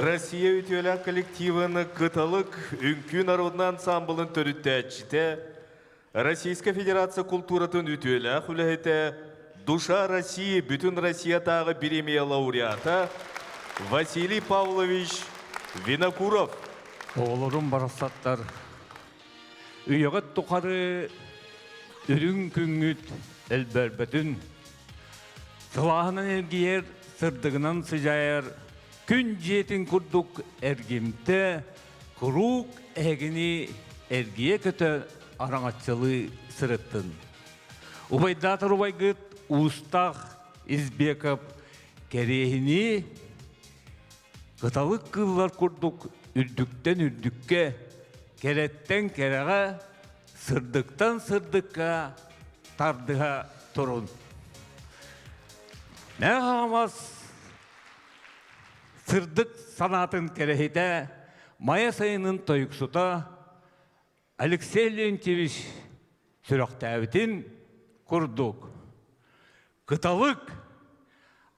Россия үтүөлээх коллективын Кыталык үҥкүү народнай ансамблын төрүттээччитэ, Российскай Федерация култууратын үтүөлээх үлэһитэ, Душа России бүтүн Россиятааҕы бириэмийэ лауреата Василий Павлович Винокуров. Оҕолорум барахсаттар, үйэҕит тухары үрүҥ күҥҥүт өлбөрбөтүн, сылааһынан эргийэр, сырдыгынан сыдьаайар күн дьиэтин курдук эргимтэ, куруук эһигини эргийэ көтө араҥаччылыы сырыттын. Убайдаатар убайгыт Уустаах Избеков кэриэһинии кыталык кыыллар курдук үрдүктэн үрдүккэ, кэрэттэн кэрэҕэ, сырдыктан сырдыкка тардыһа турун. Мэҥэ Хаҥалас сырдык санаатын кэрэһитэ, Майа сайынын тойуксута Алексей Леонтьевич сүрэхтээбитин курдук кыталык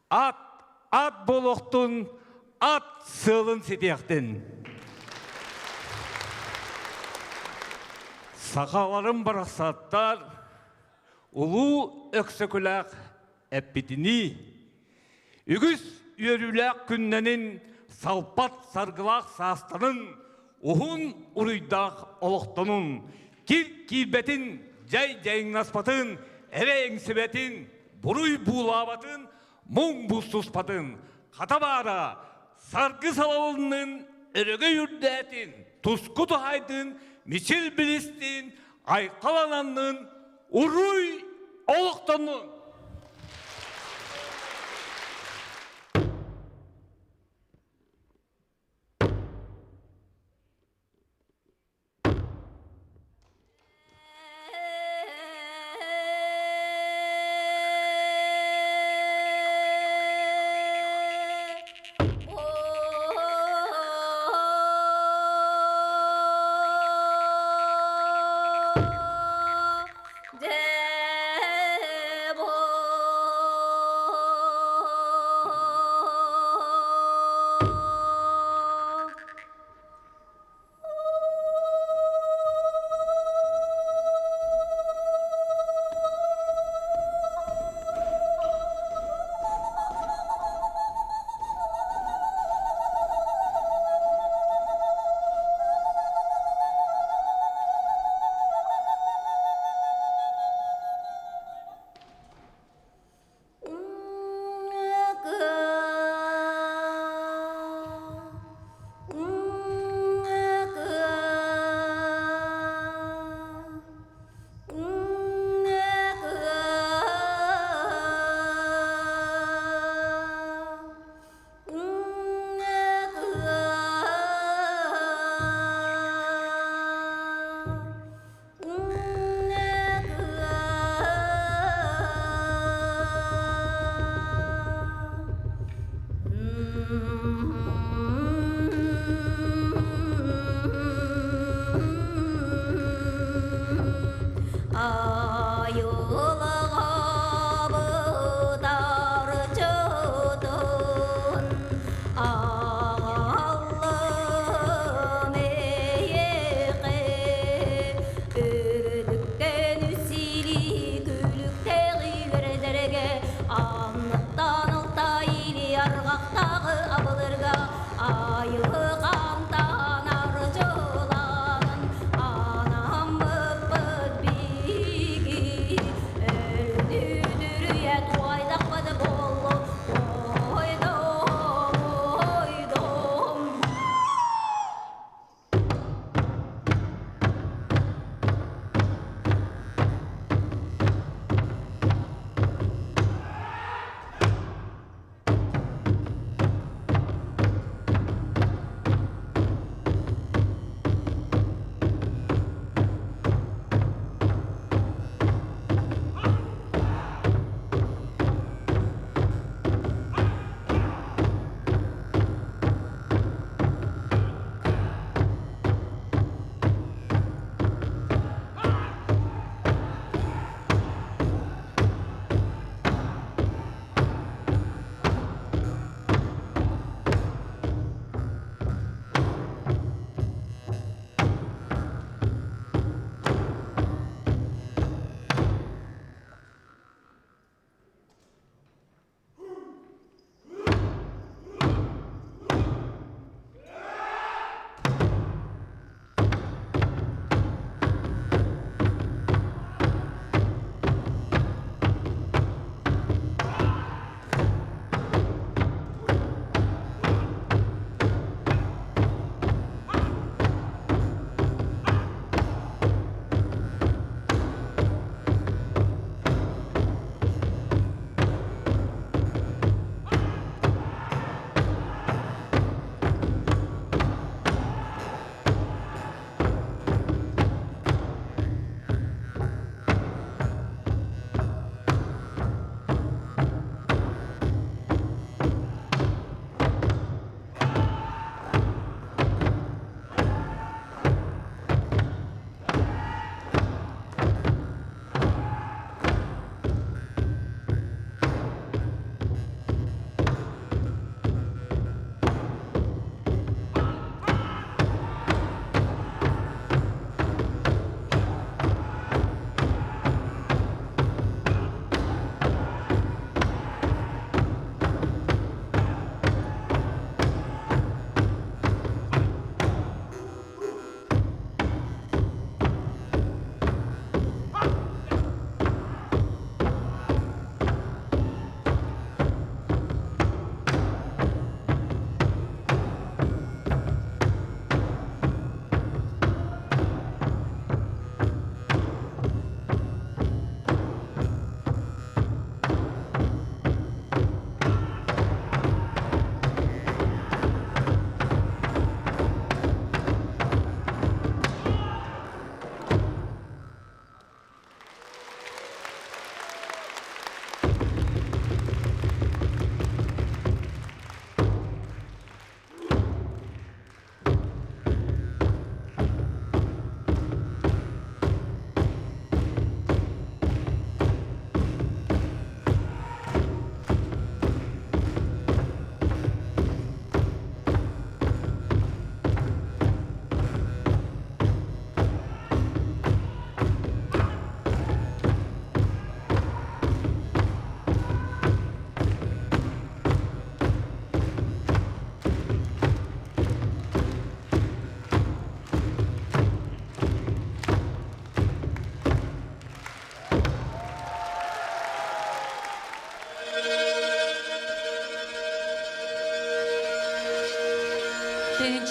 ат ат буолуохтун, ат сыалын ситиэхтин. Сахаларым барахсаттар улуу Өксөкүлээх эппитинии, үгүс үөрүүлээх күннэнин, салпат саргылаах саастанын, уһун уруйдаах олохтонун, кир киирбэтин, дьай дьайыҥнаспатын, эрэ эҥсибэтин, буруй буулаабатын, муҥ булсуспатын, хата баара, саргы салалыннын, өрөгөй үрдээтин, туску туһаайдын, мичил билистин, айхалананнын, уруй олохтоннун!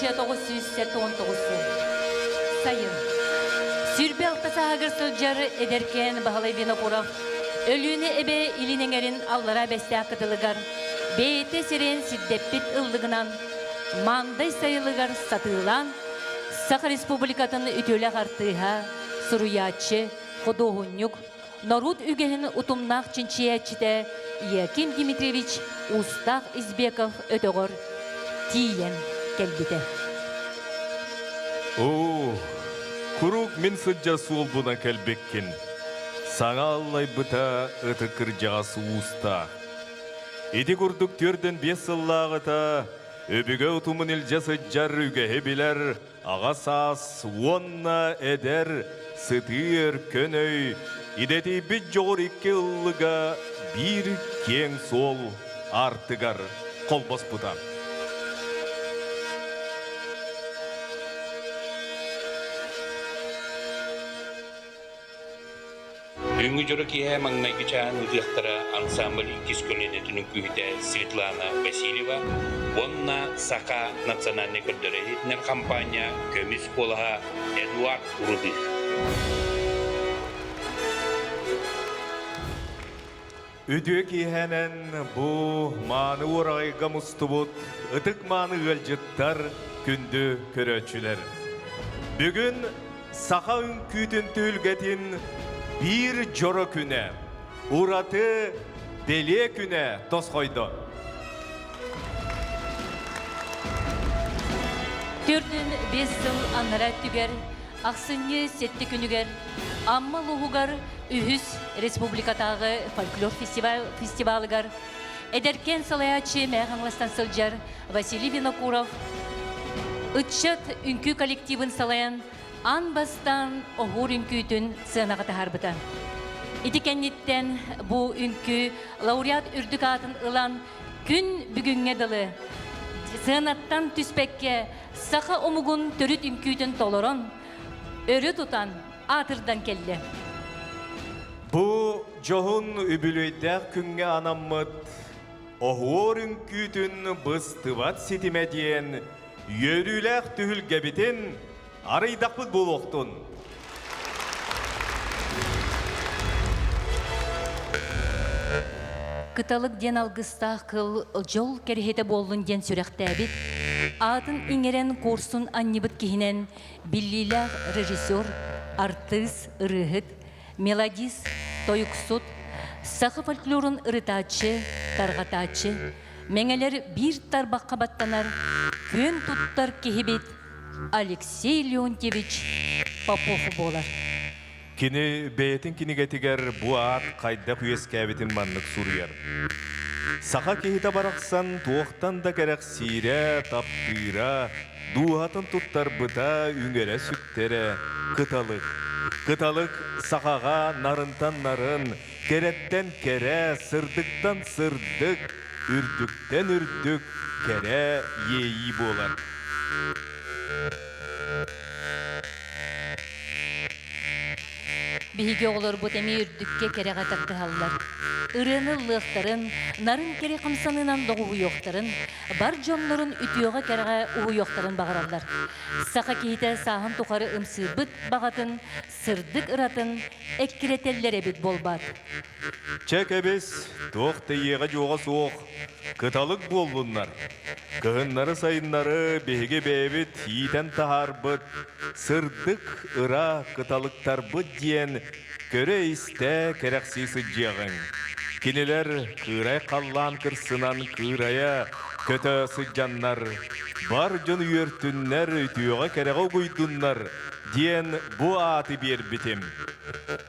1979 сыл. Сайын. 26 сааһыгар сылдьар эдэркээн Баһылай Винокуров Өлүөнэ эбэ илин эҥэрин аллараа бэстээх кытылыгар бэйэтэ сирэйин сирдэппит ыллыгынан Мандай сайылыгар сатыылаан Саха Республикатын үтүөлээх артыыһа, суруйааччы, худуоһунньук, норуот үгэһин утумнаах чинчийээччитэ Яким Дмитриевич Устаах Избеков өтөҕөр тиийэн кэлбитэ. Оо, куруук мин сылдьар суолбунан кэлбиккин. Саҥа аллайбыта ытык кырдьаҕас уустаах. Ити курдук 45 сыллааҕыта өбүгэ утумун илдьэ сылдьар үгэһи билэр Аҕа саас уонна эдэр сытыы өркөн өй идэтийбит дьоҕур икки ыллыга биир киэҥ суол аартыгар холбоспута. Бүгүҥҥү дьоро киэһэ маҥнайгы чааһын ыытыахтара ансамбль иккис көлүөнэтин үҥкүүһүтэ Светлана Васильева уонна Саха национальнай көрдөрөр-иһитиннэр хампаанньа көмүс куолаһа Эдуард Рудых. Үтүө киэһэнэн бу мааны уораҕайга мустубут ытык-мааны ыалдьыттар, күндү көрөөччүлэр. Бүгүн саха үҥкүүтүн түһүлгэтин биир дьоро күнэ, ураты бэлиэ күнэ тосхойдо. 45 сыл анараа өттүгэр ахсынньы сэттэ күнүгэр Амма улууһугар үһүс республикатааҕы фольклор фестивалыгар эдэркээн салайааччы Мэҥэ Хаҥаластан сылдьар Василий Винокуров ыччат үҥкүү коллективын салайан аан бастаан оһуор үҥкүүтүн сыанаҕа таһаарбыта. Ити кэнниттэн бу үҥкүү лауреат үрдүк аатын ылан күн бүгүҥҥэ дылы сыанаттан түспэккэ саха омугун төрүт үҥкүүтүн толорон, өрө тутан, аатырдан кэллэ. Бу дьоһун үбүлүөйдээх күҥҥэ анаммыт оһуор үҥкүүтүн быстыбат ситимэ диэн үөрүүлээх түһүлгэбитин арыйдахпыт буолуохтун. Кыталык диэн алгыстаах кыл дьол кэриһитэ буоллун диэн сүрэхтээбит, аатын иҥэрэн куорсун анньыбыт киһинэн биллиилээх режиссер, артыыс, ырыаһыт, мелодист, тойуксут, саха фольклорун ырытааччы, тарҕатааччы, мэҥэлэр биир тарбахха баттанар күөн туттар киһибит Алексей Леонтьевич Попов буолар. Кини бэйэтин кинигэтигэр бу аат хайдах үөскээбитин маннык суруйар. Саха киһитэ барахсан туохтан да кэрэхсиирэ, таптыыра, дууһатын туттарбыта, үҥэрэ-сүктэрэ кыталык. Кыталык сахаҕа нарынтан нарын, кэрэттэн кэрэ, сырдыктан сырдык, үрдүктэн үрдүк кэрэ иэйии буолар. Биһиги оҕолорбут эмиэ үрдүккэ кэрэҕэ тардыһаллар. Ырыаны ыллыахтарын, нарын кэрэ хамсаныынан доҕуһуйуохтарын, бар дьоннорун үтүөҕэ-кэрэҕэ уһуйуохтарын баҕараллар. Саха киһитэ сааһын тухары ымсыырбыт баҕатын, сырдык ыратын эккирэтэллэр эбит буолбаат? Чэ кэбис, туох да иэҕэ-дьуоҕа суох, кыталык буоллуннар. Кыһыннары-сайыннары биһиги бэйэбит иитэн таһаарбыт сырдык ыра кыталыктарбыт диэн көрө-истэ кэрэхсии сылдьыаҕыҥ. Кинилэр кыырай халлаан кырсынан кыырайа көтө сылдьаннар, бар дьон үөртүннэр, үтүөҕэ-кэрэҕэ угуйдуннар диэн бу ааты биэрбитим.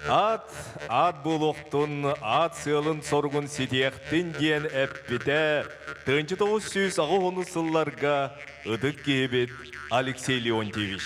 Аат аат буолуохтун, аат сыалын-соругун ситиэхтин диэн эппитэ 1980 сылларга ытык киһибит Алексей Леонтьевич.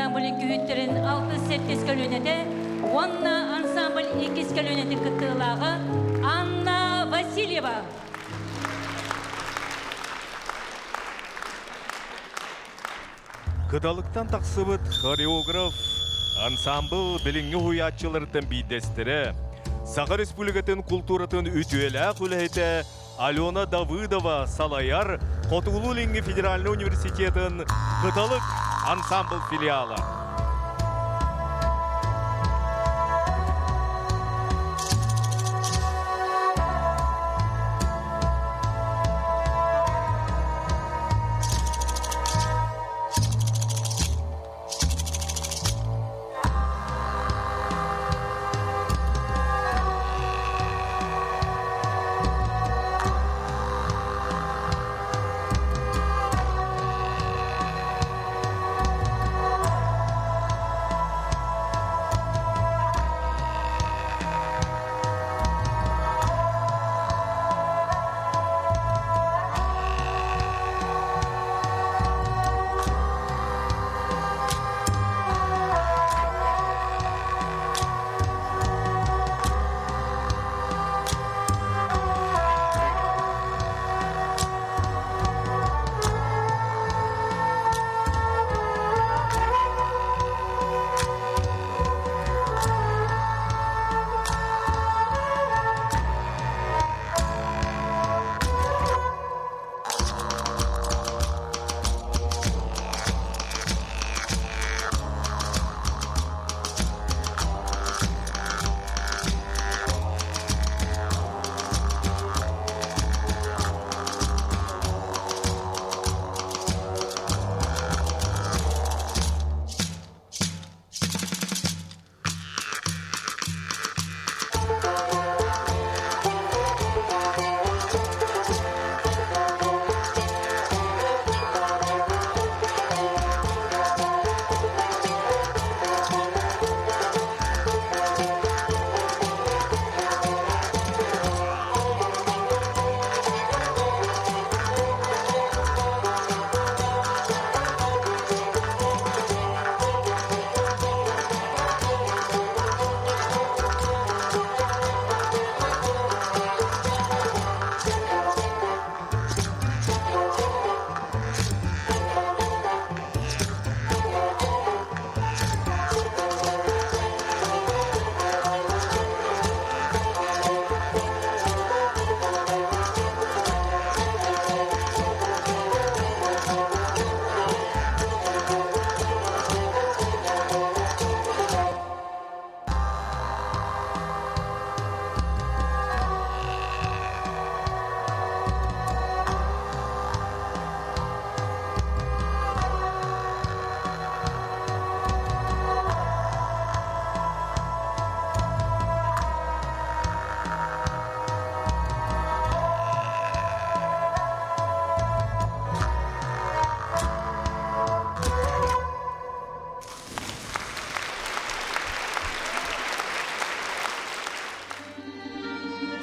ансамбль үҥкүүһүттэрин алтыс сэттис көлүөнэтэ уонна ансамбль иккис көлүөнэтин кыттыылааҕа Анна Васильева. Кыталыктан тахсыбыт хореограф, ансамбл билиҥҥи уһуйааччыларыттан биирдэстэрэ, Саха Республикатын култууратын үтүөлээх үлэһитэ Алена Давыдова салайар Хотугулуу-Илиҥҥи федеральнай университетын Кыталык ансамбл филиала.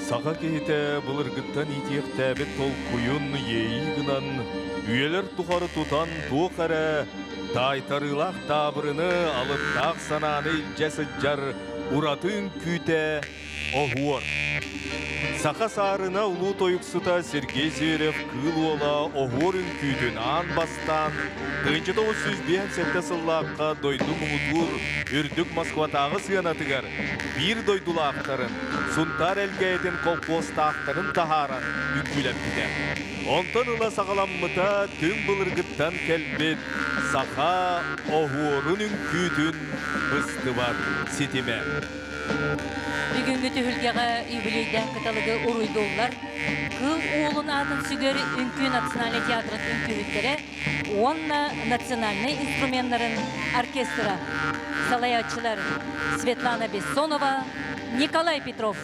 Саха киһитэ былыргыттан иитиэхтээбит толкуйун иэйии гынан, үйэлэр тухары тутан туох эрэ таайтарыылаах таабырыны, алыптаах санааны илдьэ сылдьар ураты үҥкүүтэ Оһуор. Саха саарына улуу тойуксута Сергей Зверев Кыыл Уола оһуор үҥкүүтүн аан бастаан 1957 сыллаахха дойду муҥутуур үрдүк Москватааҕы сыанатыгар биир дойдулаахтарын, Сунтаар Элгээйитин колхуостаахтарын таһааран үҥкүүлэппитэ. Онтон ыла саҕаламмыта түҥ былыргыттан кэлбит саха оһуорун үҥкүүтүн быстыбат ситимэ. Бүгүҥҥү түһүлгэҕэ юбилейдээх кыталыгы уруйдууллар Кыыл Уолун аатын сүгэр Үҥкүү национальнай театрын үҥкүүһүттэрэ уонна национальнай инструменнарын оркестра. Салайааччылар Светлана Бессонова, Николай Петров.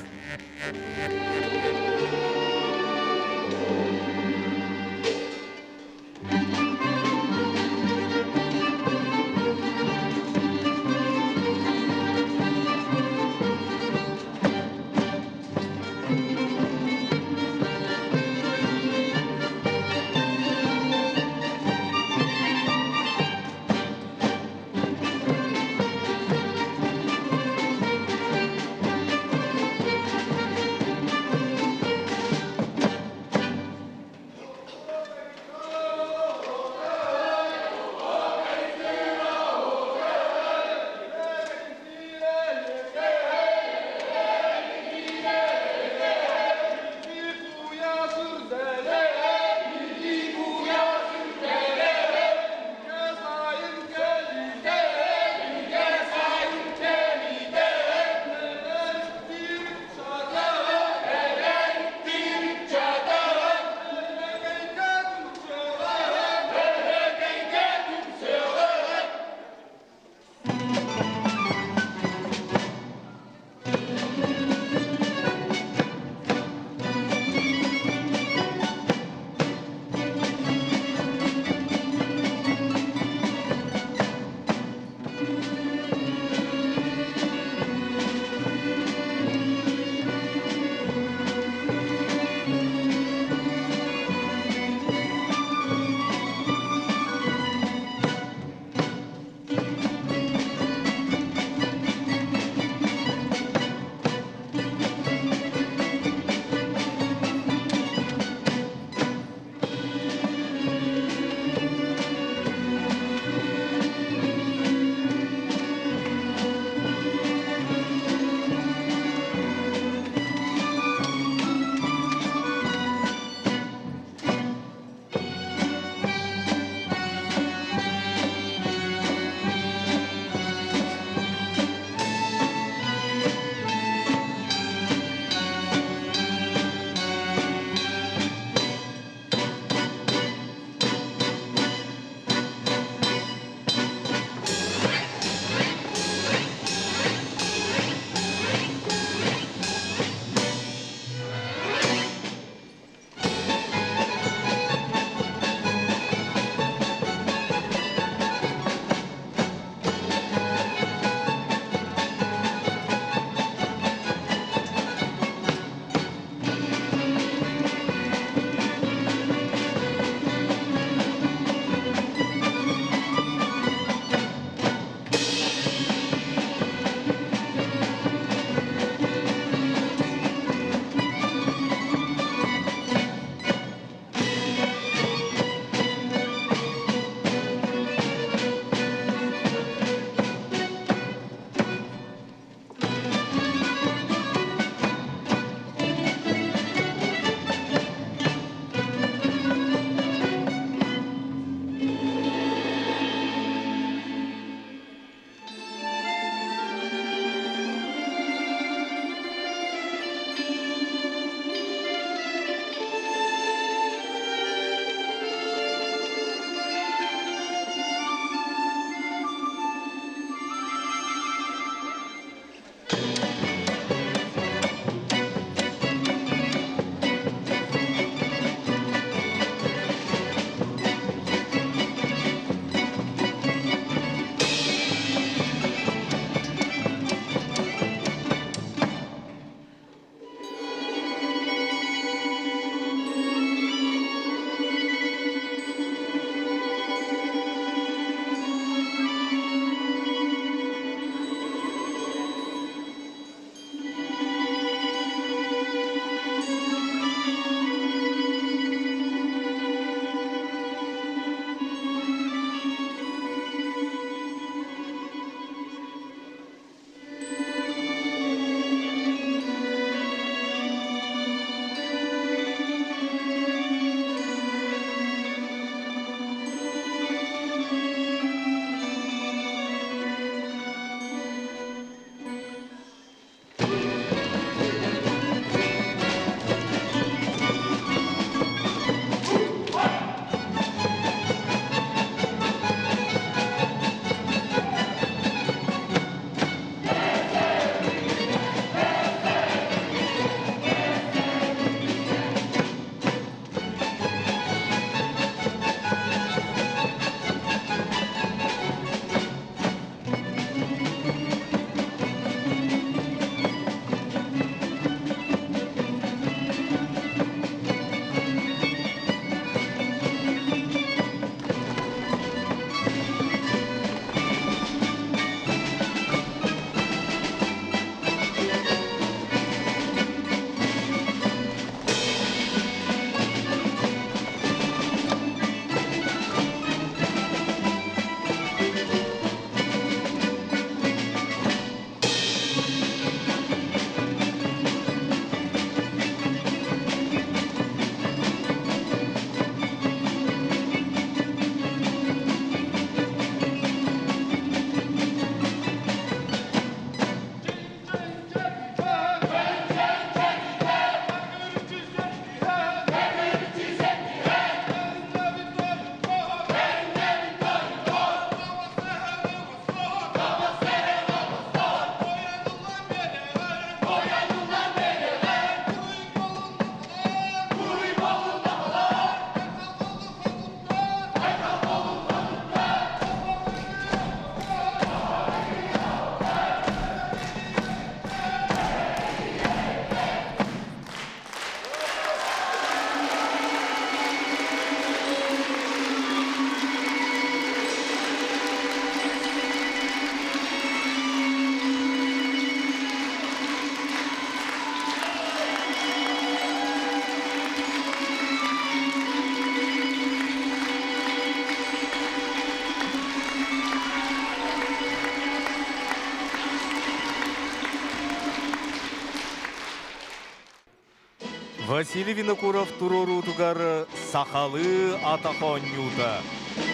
Василий Винокуров туруоруутугар сахалыы атах оонньуута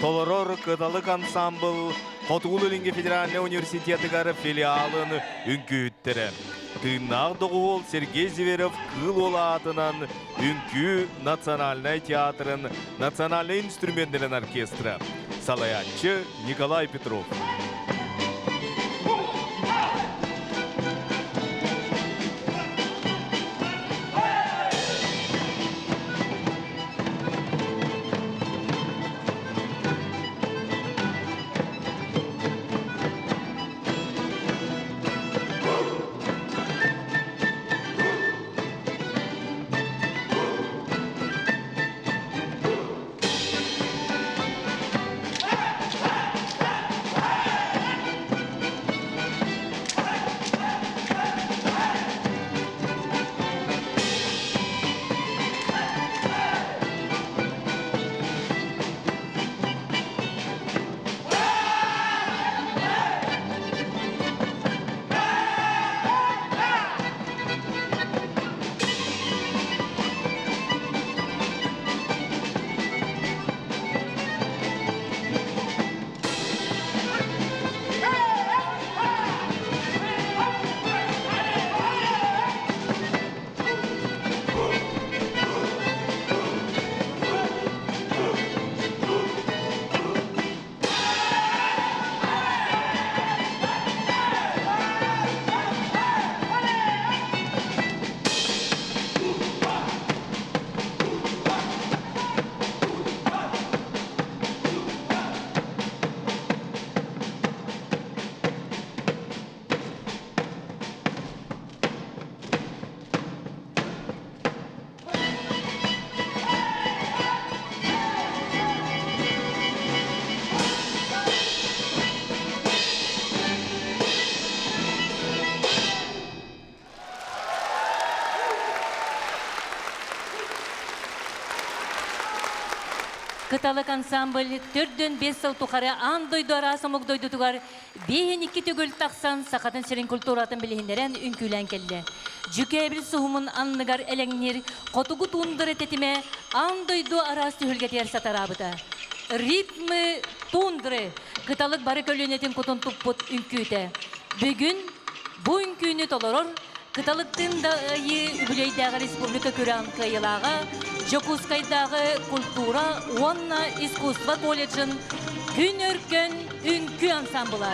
толорор Кыталык ансаамбыл Хотугулуу-Илиҥҥи федеральнай университетыгар филиалын үҥкүүһүттэрэ. Тыыннаах доҕуһуол Сергей Зверев Кыыл Уола аатынан Үҥкүү национальнай театрын национальнай инструменнэрин оркестра, салайааччы Николай Петров. Кыталык ансамбль төрдөн 5 сыл тухары аан дойду араас омук дойдутугар биэһин икки төгүл тахсан сахатын сирин культуратын билиһиннэрэн үҥкүүлээн кэллэ. Дьүкээбил суһумун анныгар элэҥниир хотугу туундара тэтимэ аан дойду араас түһүлгэтигэр сатараабыта. Ритмы тундры кыталык бары көлүөнэтин кутун туппут үҥкүүтэ. Бүгүн бу үҥкүүнү толорор Кыталыктыын да ыйыы үбүлүөйдээҕи республика күрэҕин кыайыылааҕа Дьокуускайдааҕы культура уонна искусство колледжын Күн Өркөн үҥкүү ансамбла.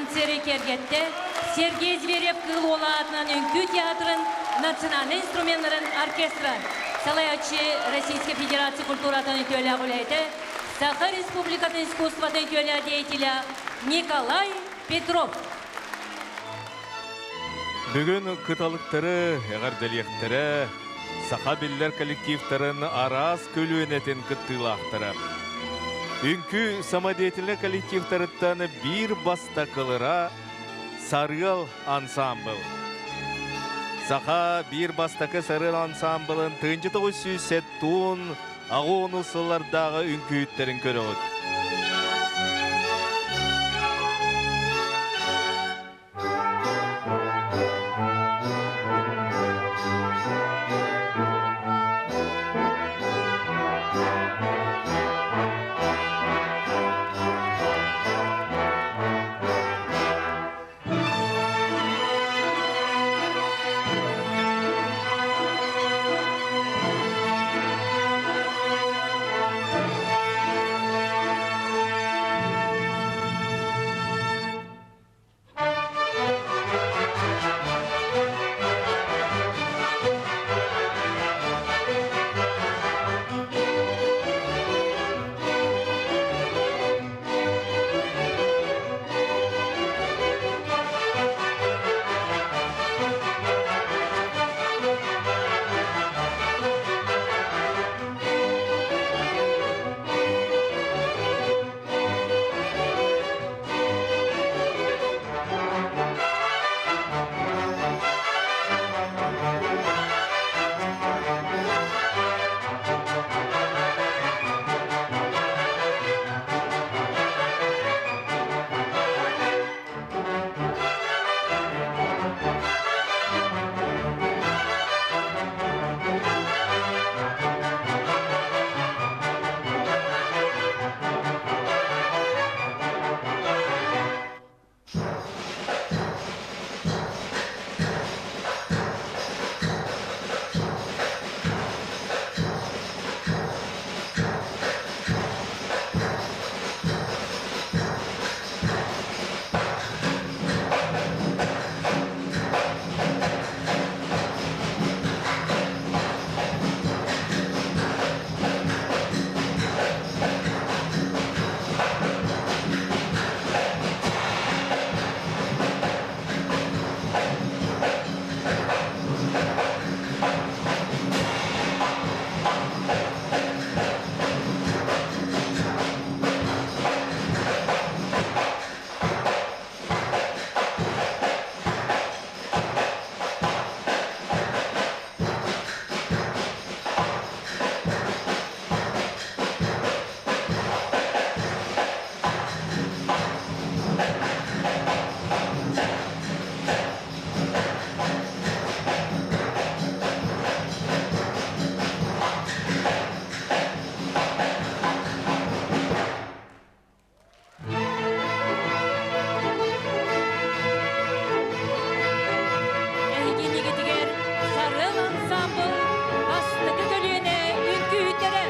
Концеры киэргэттэ Сергей Зверев Кыыл Уола аатынан Үҥкүү театрын национальнай инструменнарын оркестра, салайааччы Российской Федерации культуратын үтүөлээх үлэһитэ, Саха Республикатын искусствотын үтүөлээх деятеля Николай Петров. Бүгүн кыталыктары эҕэрдэлиэхтэрэ саха биллэр коллективтарын араас көлүөнэтин кыттыылаахтара. Үҥкүү самодеятельнай коллективтарыттан биир бастакылара Сарыал ансаамбыл. Саха биир бастакы Сарыал ансаамбылын 1970 аҕуону сыллардааҕы үҥкүүттэрин көрөҕүт. Эһигинигитигэр Сарыал ансаамбыл бастакы көлүөнэ үҥкүүһүттэрэ.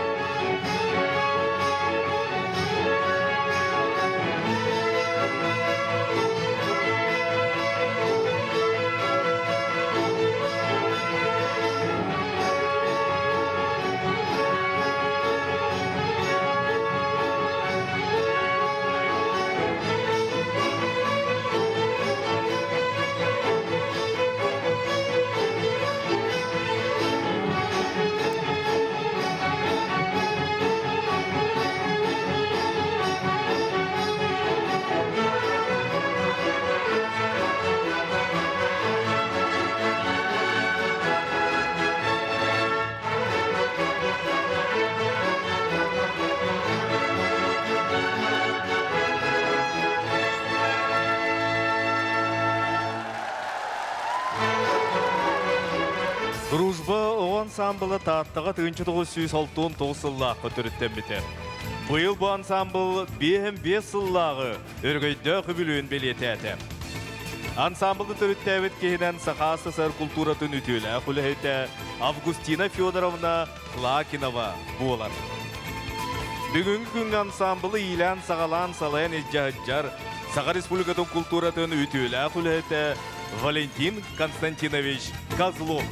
Дружба оҕо ансаамбыла Тааттаҕа 1969 сыллаахха төрүттэммитэ. Быйыл бу ансаамбыл 55 сыллааҕы өрөгөйдөөх үбүлүөйүн бэлиэтээтэ. Ансаамбылы төрүттээбит киһинэн Саха СССР култууратын үтүөлээх үлэһитэ Августина Федоровна Лакинова буолар. Бүгүҥҥү күҥҥэ ансаамбылы иилээн-саҕалаан салайан илдьэ сылдьар Саха Республикатын култууратын үтүөлээх үлэһитэ Валентин Константинович Козлов.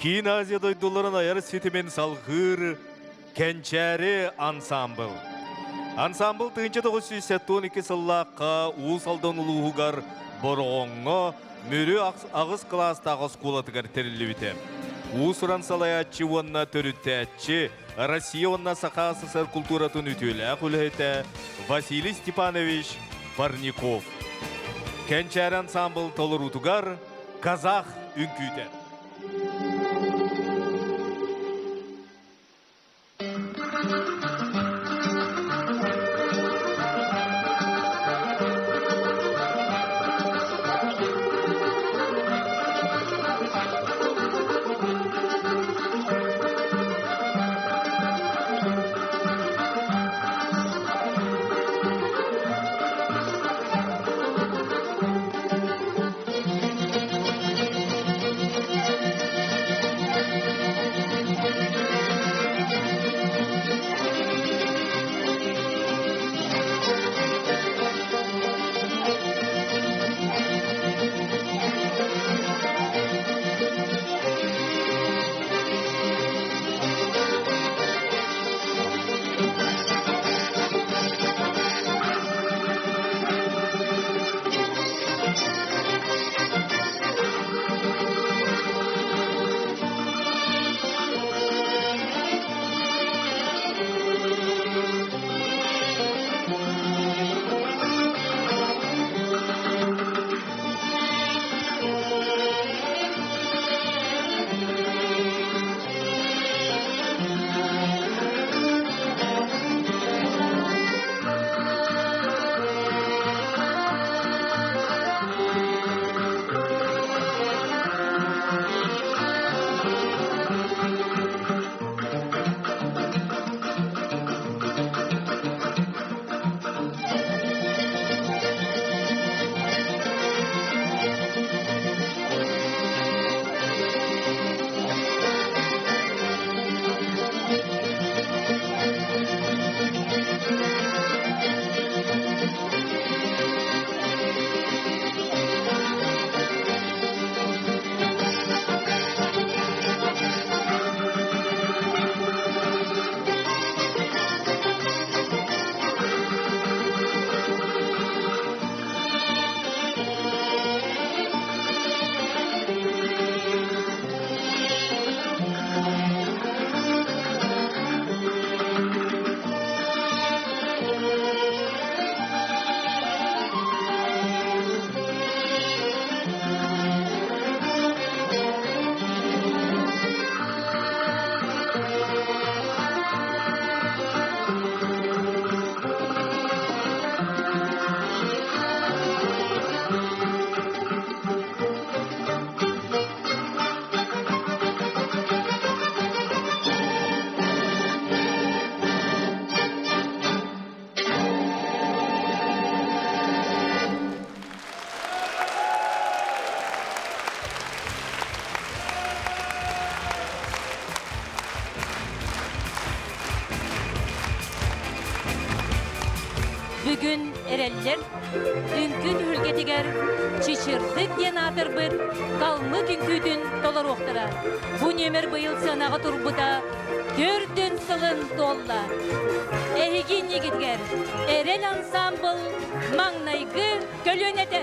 Киин Азия дойдуларын айар ситимин салгыыр Кэнчээри ансамбыл. Ансамбыл 1972 сыллаахха Уус Алдан улууһугар Бороҕоҥҥо Мүрү аҕыс кылаастаах оскуолатыгар тэриллибитэ. Уус-уран салайааччы уонна төрүттээччи, Россия уонна Саха СССР култууратын үтүөлээх үлэһитэ Василий Степанович Парников. Кэнчээри ансамбыл толоруутугар казах үҥкүүтэ. Эрэллэр үҥкүү түһүлгэтигэр Чичирдык диэн аатырбыт калмык үҥкүүтүн толоруохтара. Бу нүөмэр быйыл сыанаҕа турбута төрдүн сылын туолла. Эһиги иннигитигэр Эрэл ансаамбыл маҥнайгы көлүөнэтэ.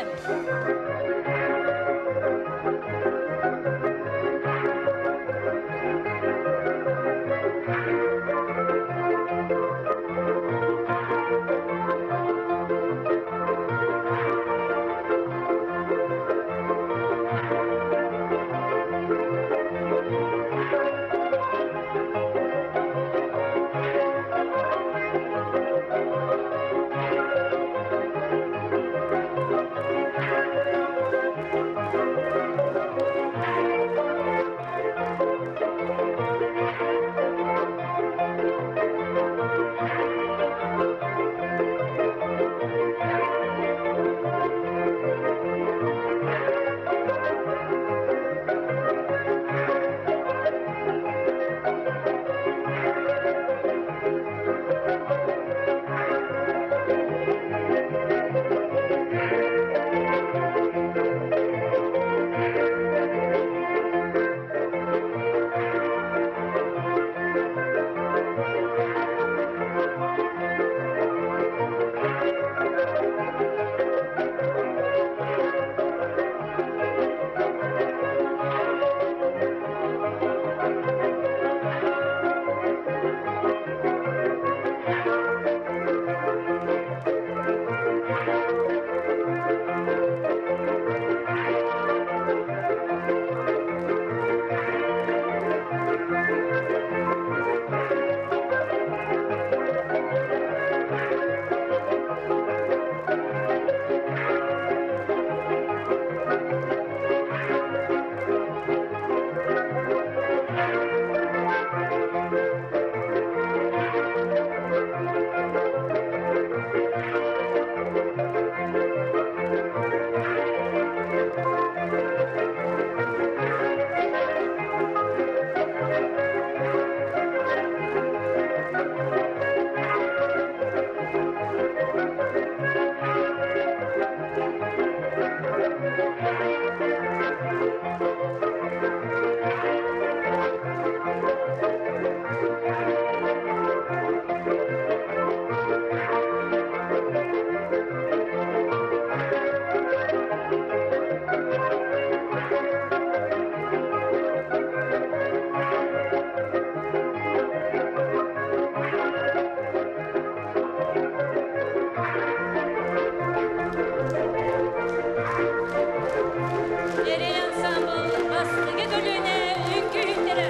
Эрэл ансаамбыл бастакы көлүөнэ үҥкүүһүттэрэ.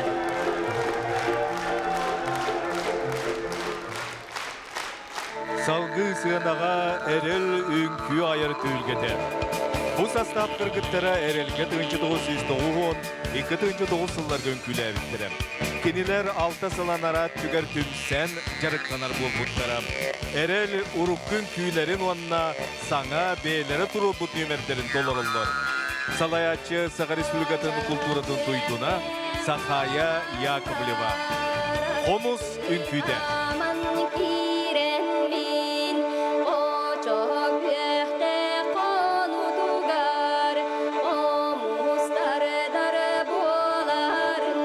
Салгыы сыанаҕа Эрэл үҥкүү айар түһүлгэтэ. Бу састаап кыргыттара Эрэлгэ 1992 сылларга үҥкүүлээбиттэрэ. Кинилэр алта сыл анараа өттүгэр түмсэн дьарыктанар буолбуттара. Эрэл урукку үҥкүүлэрин уонна саҥа бэйэлэрэ туруорбут нүөмэрдэрин толороллор. Салайааччы Саха Республикатын култууратын туйгуна Сахая Яковлева. Хомус үҥкүүтэ. Киирэммин очоһо күөхтээх хонутугар омустардар буоларын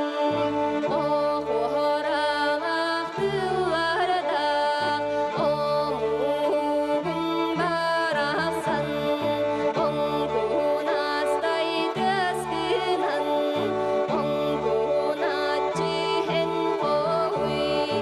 оҕуһораах тыллардаах омугум барахсан оҥкунастай тыаскынан оҥкуначчы эн хоһуй.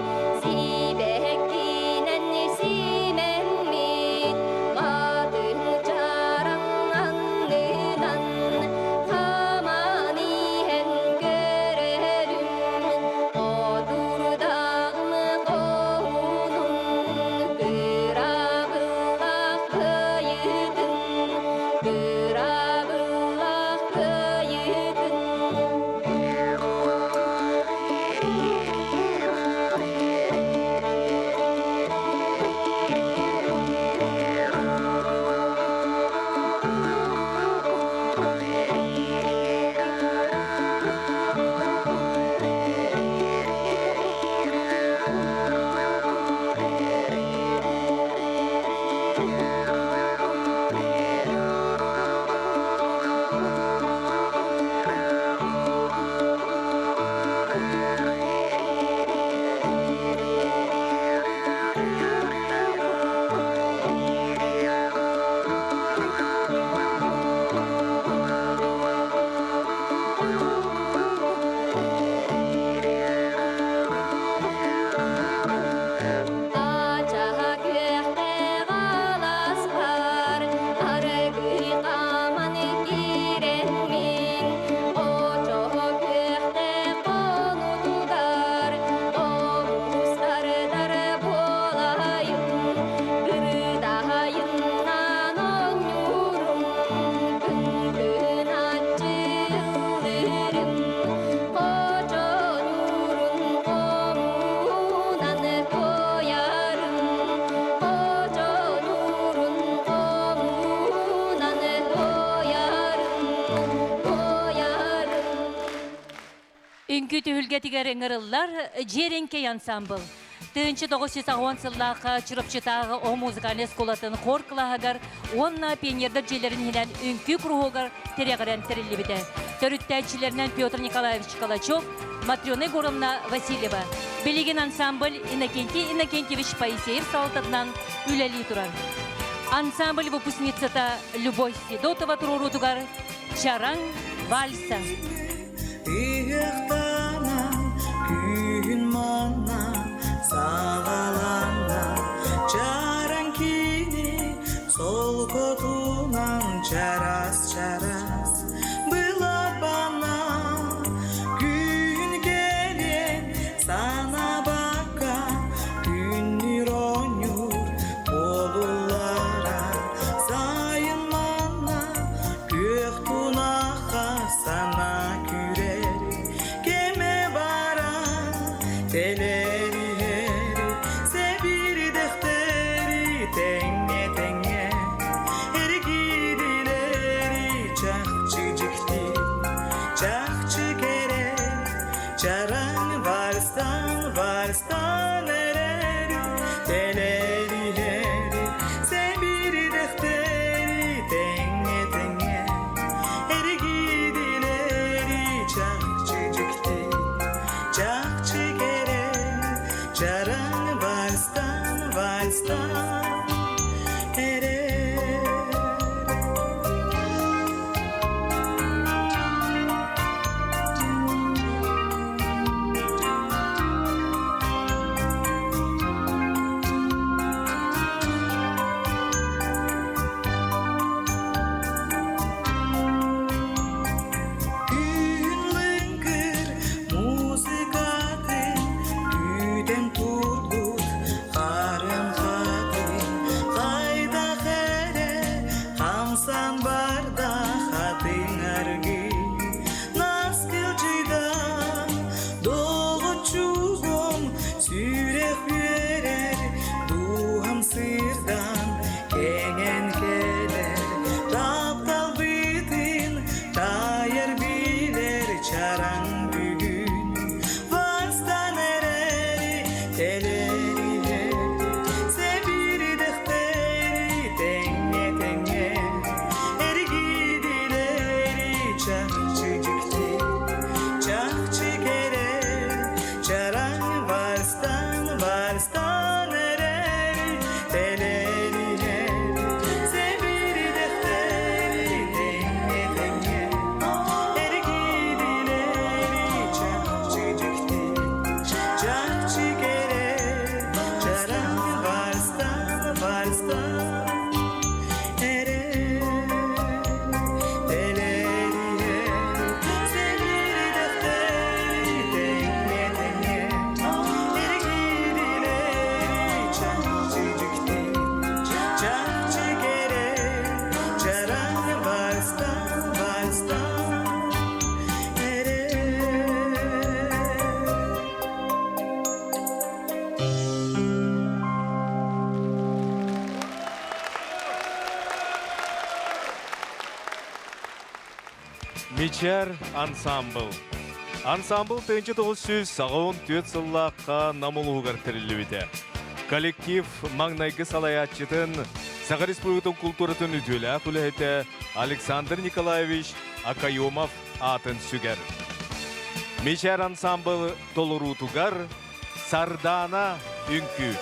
Үҥкүү түһүлгэтигэр ыҥырыллар Дьиэрэҥкэй ансаамбыл. 1990 сыллаахха Чурапчытааҕы оҕо музыкальнай оскуолатын хор кылааһыгар уонна пионердар дьиэлэрин иһинэн үҥкүү куруһуогар тирэҕирэн тэриллибитэ. Төрүттээччилэринэн Петр Николаевич Калачев, Матрена Егоровна Васильева. Билигин ансамбль Иннокентий Иннокентьевич Поисеев салалтатынан үлэлии турар. Ансамбль выпускницата Любовь Федотова туруоруутугар Чараҥ вальса. Ыһыахтанан күүһүн манна саҕаланна чараҥ кини солкотунан чарас-чарас былапана күн кэлэн санаабакка күннүүр оонньуур буолуллара сайын манна Күөх тунахха санаа күүрэр, кэмэ баран тэлэр иһэр, сэбирдэхтэри тэҥҥэ-тэҥҥэ эргийдилэри чахчы дьикти, чахчы кэрэ, чараҥ вальстан вальстан эрэр, тэлэр иһэр, Сэбирдэхтэри тэҥҥэ-тэҥҥэ эргийдилэри чахчы дьикти, чахчы кэрэ, чараҥ вальстан вальстан эрэ. Күн лыҥкыр музыкатын күүтэн турбут харын хатын хайдах эрэ хамсан барда хатыҥ аргый Наскылдьыйдан доҕоччугум сүрэх үөрэр дууһам сырдан кэҥэн кэлэр тапталбытын таайар билэр чараҥ бүгүн вальстан эрэри кэлэр иһэр сэбирдэхтэри тэҥҥэ тэҥҥэ эргийдилэри чахчы дьикти чахчы кэрэ чараҥ вальстан вальстан эрэри тэлэриһэр сэбирдэхтэри тэҥҥэ тэҥҥэ эргийдилэри чахчы дьикти чахчы кэрэ чараҥ вальстан вальстан Мичэр ансаамбыл. Ансаамбыл 1984 сыллаахха Нам улууһугар тэриллибитэ. Коллектив маҥнайгы салайааччытын Саха Республикатын култууратын үтүөлээх үлэһитэ Александр Николаевич Акаемов аатын сүгэр. Мичэр ансаамбыл толоруутугар Сардаана үҥкүү.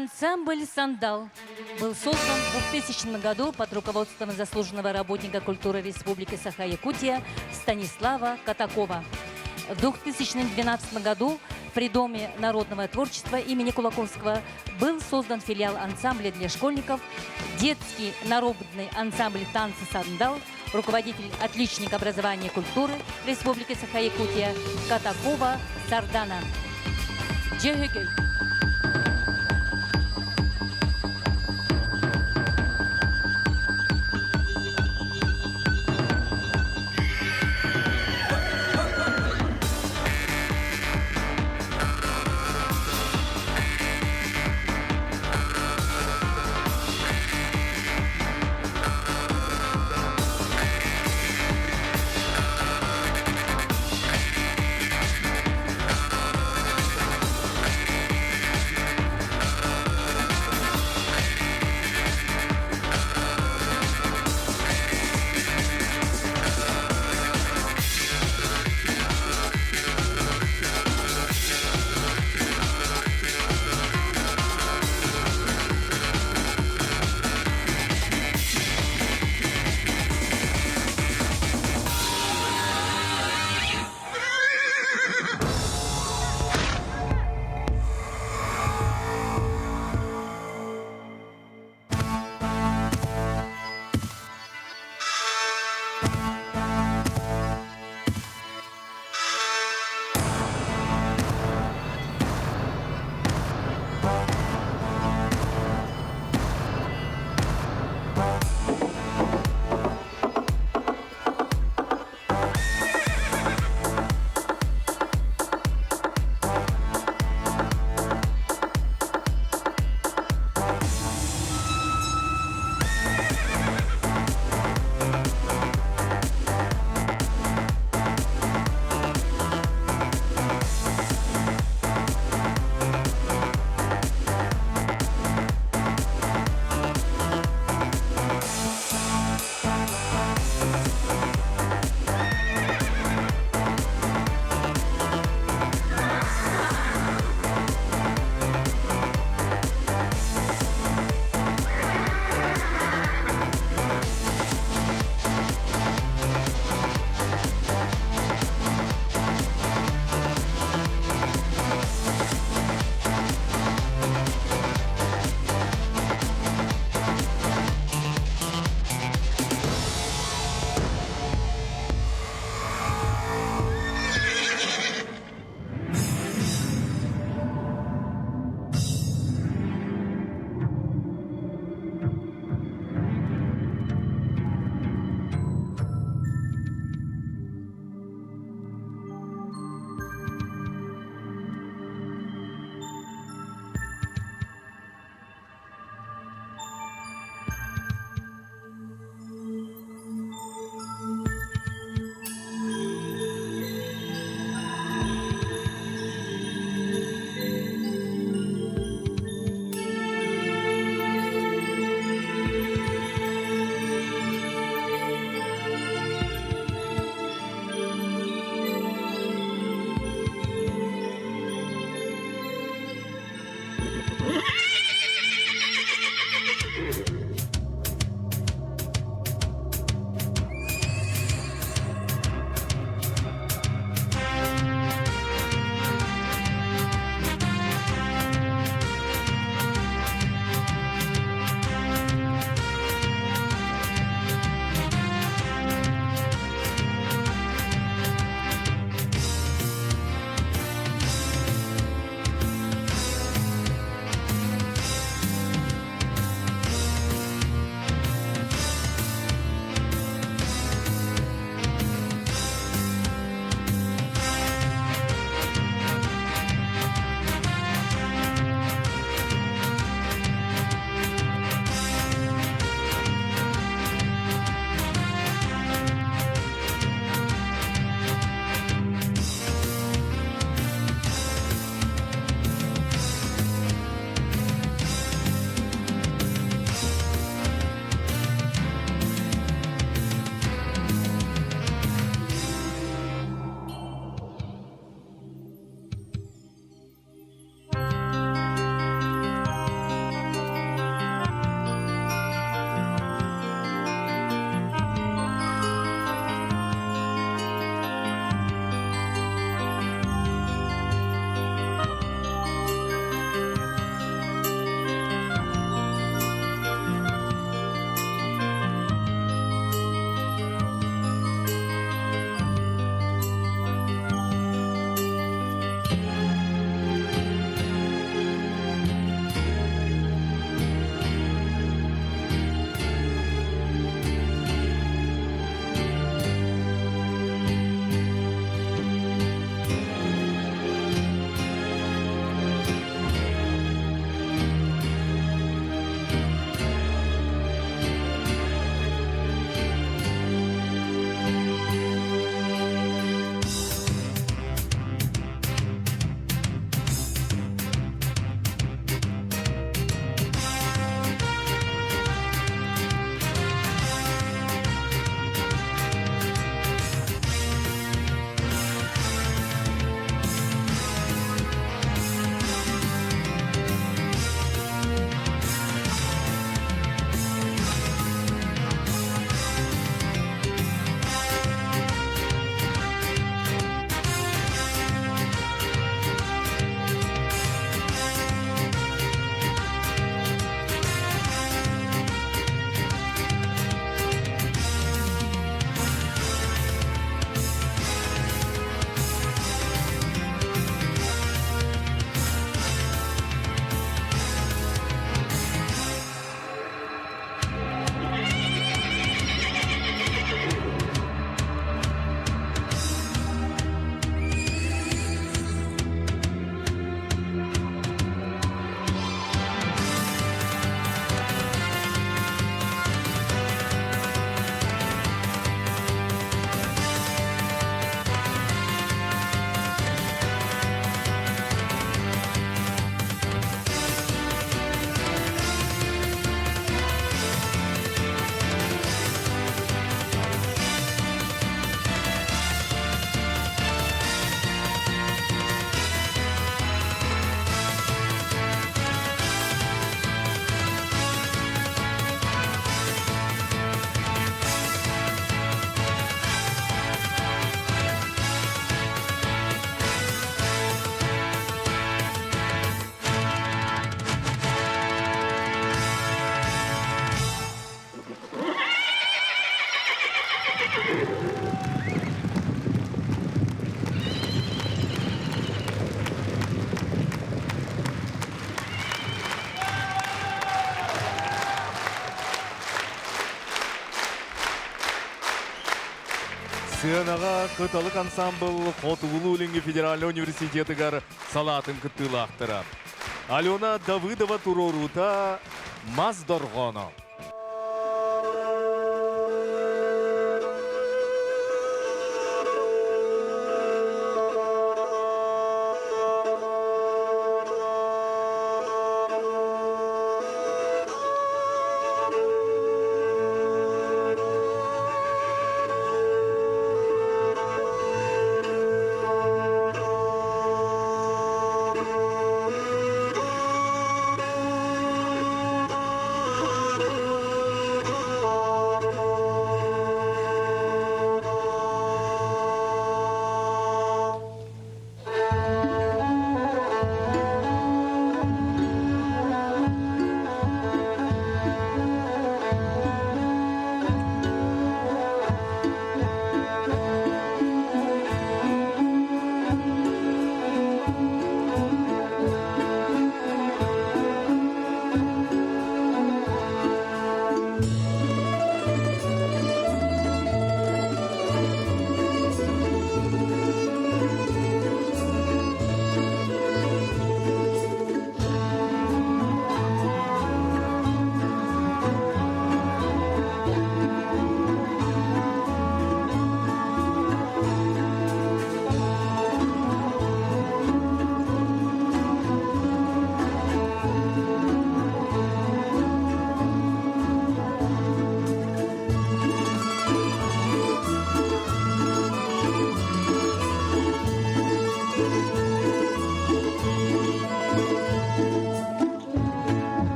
Ансамбль «Сандал» был создан в 2000 году под руководством заслуженного работника культуры Республики Саха-Якутия Станислава Катакова. В 2012 году при Доме народного творчества имени Кулаковского был создан филиал ансамбля для школьников «Детский народный ансамбль танца «Сандал», руководитель отличник образования и культуры Республики Саха-Якутия Катакова Сардана. Дьөһөгөй. Сыанаҕа Кыталык ансаамбыл Хотугулуу-Илиҥҥи федеральнай университетыгар салаатын кыттыылаахтара. Алена Давыдова туруоруута «Мас дорҕооно».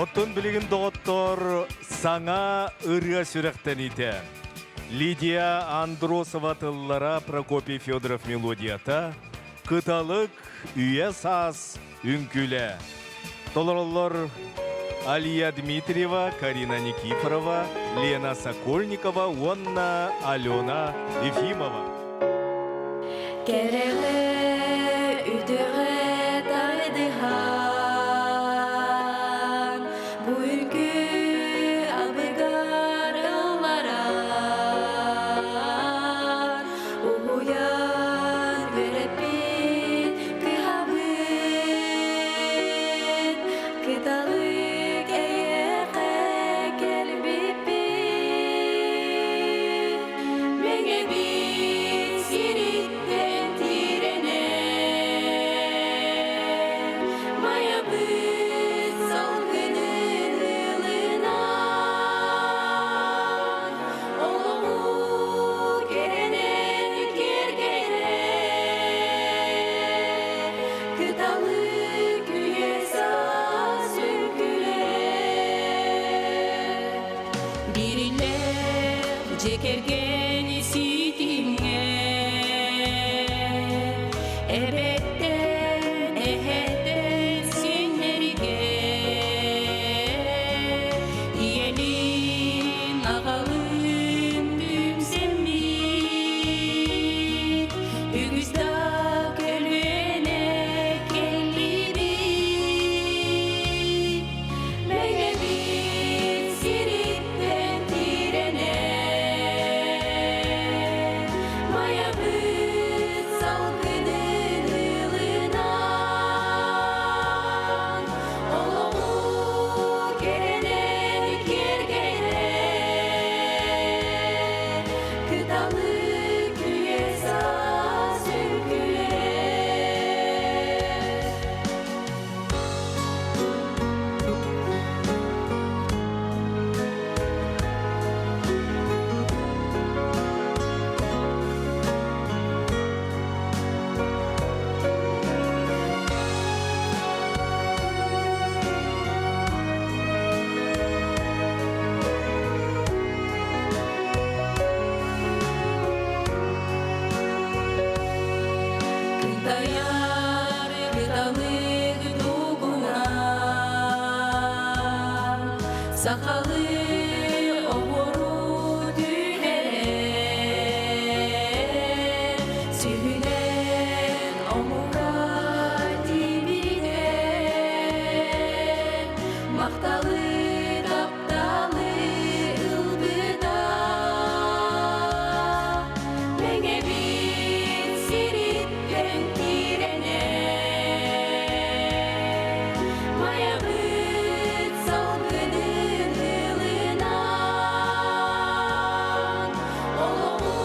Оттон билигин доҕоттор саҥа ырыа сүрэхтэниитэ. Лидия Андросова тыллара Прокопий Федоров мелодията Кыталык үйэ саас үҥкүүлэ. Толороллор Алия Дмитриева, Карина Никифорова, Лена Сокольникова уонна Алена Ефимова. Кэрэҕэ, үтүөҕэ тардыһан, бу үҥкүү абыгар ылларан, уһуйан үөрэппит кыһабыт, кыталык эйиэхэ кэлбиппит. Мэҥэбит сириттэн тирэнэн, Майабыт салгынын ылынан, Олоҕу кэрэнэн киэргэтэн, Кыталык үйэ саас үҥкүүлэр. Бирилэр дьэ кэргэн ситимҥэ. Сахалыы оһуору түһэрэр, Сүһүнэн омука тиийбитэ. Махталы, тапталы ылбыта. Мэҥэбит сириттэн киирэнэ. Майабыт салгынын ылынан, Олоҕу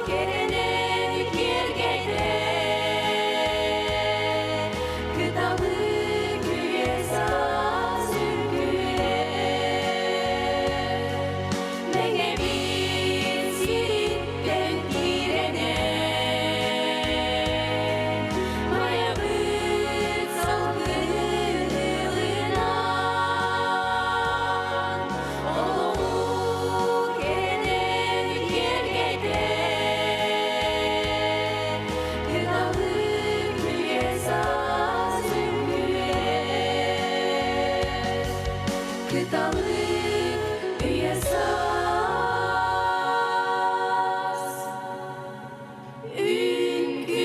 кэрэнэн киэргэтэр, Кыталык үйэ саас үҥкүүлэр. Мэҥэбит сириттэн киирэнэ, Майабыт салгынын ылынан, Олоҕу кэрэнэн киэргэтэр, Кыталык үйэ саас үҥкүүлэр. Кыталык үйэ саас үҥкүүлэр.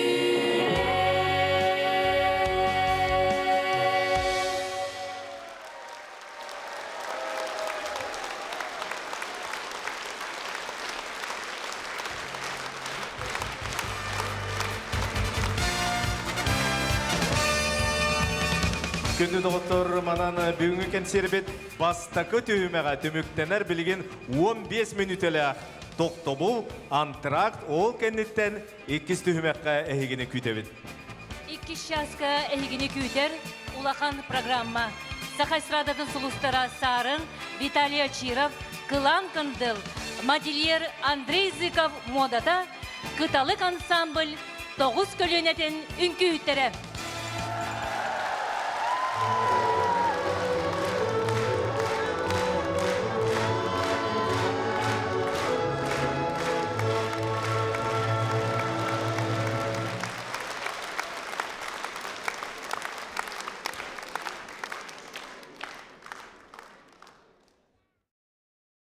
Күндү доҕоттор, манан бүгүҥҥү кэнсиэрбит бастакы түһүмэҕэ түмүктэнэр билигин 15 мүнүүтэлээх тохтобул, антракт, ол кэнниттэн иккис түһүмэххэ эһигини күүтэбит. Иккис чааска эһигини күүтэр улахан программа. Саха эстрадатын сулустара Саарын, Виталий Очиров, Кылаан Кындыл, модельер Андрей Зыков муодата, Кыталык ансамбль тоҕус көлүөнэтин үҥкүүһүттэрэ.